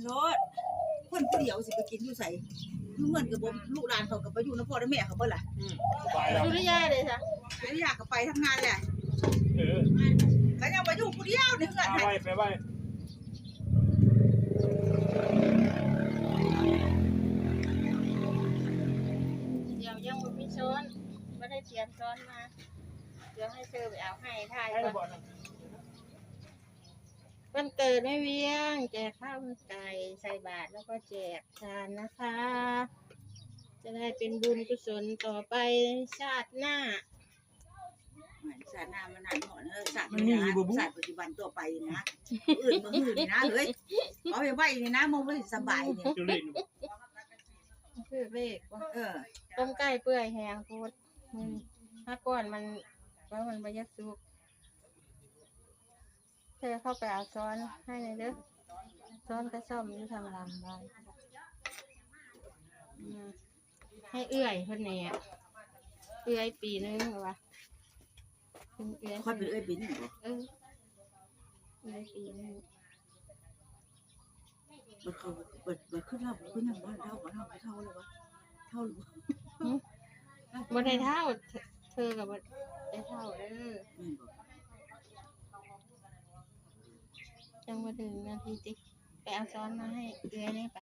ໂລດ ຄົນຜູ້ດຽວຊິໄປກິນຢູ່ໃສ? ຢູ່ເຮືອນກໍບໍ່ ລູກຫຼານເຂົາກໍໄປຢູ່ນຳພໍ່ນຳແມ່ເຂົາເບິດລະ. ອືມ ສະບາຍແລ້ວ. ສຸລິຍາເດ້ຊະ? ສຸລິຍາກໍໄປທຳງານແຫຼະ. ເອີ ກໍຍັງໄປຢູ່ຜູ້ດຽວໃນເຮືອນຫັ້ນ. ໄປໄວ້ ໄປໄວ້. ດຽວຍັງບໍ່ມີຊ້ອນ ບໍ່ໄດ້ຕຽມຊ້ອນມາ. ດຽວໃຫ້ເຊີໄປເອົາໃຫ້ຖ່າຍກ່ອນ. ວັນເກີດແມ່ວຽງ ແຈກເຂົ້າໄກ່ ໃສ່ບາດ ແລ້ວກໍແຈກທານນະຄະ ຈະໄດ້ເປັນບຸນກຸສົນຕໍ່ໄປຊາດໜ້າ. ຊາດໜ້າມັນນານເນາະ ຊາດ ມັນມີຢູ່ບໍ່ບຸ? ຊາດປັດຈຸບັນຕໍ່ໄປນະ ມື້ອື່ນມື້ຮືນີ້ນະເຮີ້ຍ ເອົາໄວ້ໄວໆນີ້ນະ ມື້ບໍ່ສະບາຍນີ້. ຖືກເລກບໍ່? ເອີ ຕົ້ມໄກ່ເປື່ອຍແຮງໂພດ. ອືມ ຫາກກ່ອນມັນ ວ່າມັນບໍ່ຢາກສຸກ. ເທເຂົ້າໄປເອົາຊ້ອນໃຫ້ແດ່ເດີ ຊ້ອນກະສ້ອມຢູ່ທາງຫຼັງບ້ານ. ອືມ ໃຫ້ເອື້ອຍເພິ່ນແດ່ ເອື້ອຍປີໜຶ່ງວ່າ ເປັນເອື້ອຍ ຂ້ອຍເປັນເອື້ອຍປີໜຶ່ງບໍ? ເອີ ເອື້ອຍປີໜຶ່ງ. ບັດເຂົາ ບັດ ບັດຄືເຖົ້າ ຄືຫຍັງວະ ເຖົ້າ ເຖົ້າ ເຖົ້າແລ້ວວະ ເຖົ້າແລ້ວບໍ່? ຫື? ບໍ່ໄດ້ເຖົ້າ ເທີ ເທີກໍບໍ່ໄດ້ເຖົ້າເດີ. ແມ່ນບໍ່? ຍັງບໍ່ເຖິງນາທີຕິ ໄປເອົາຊ້ອນມາໃຫ້ເອື້ອຍແດ່ໄປ.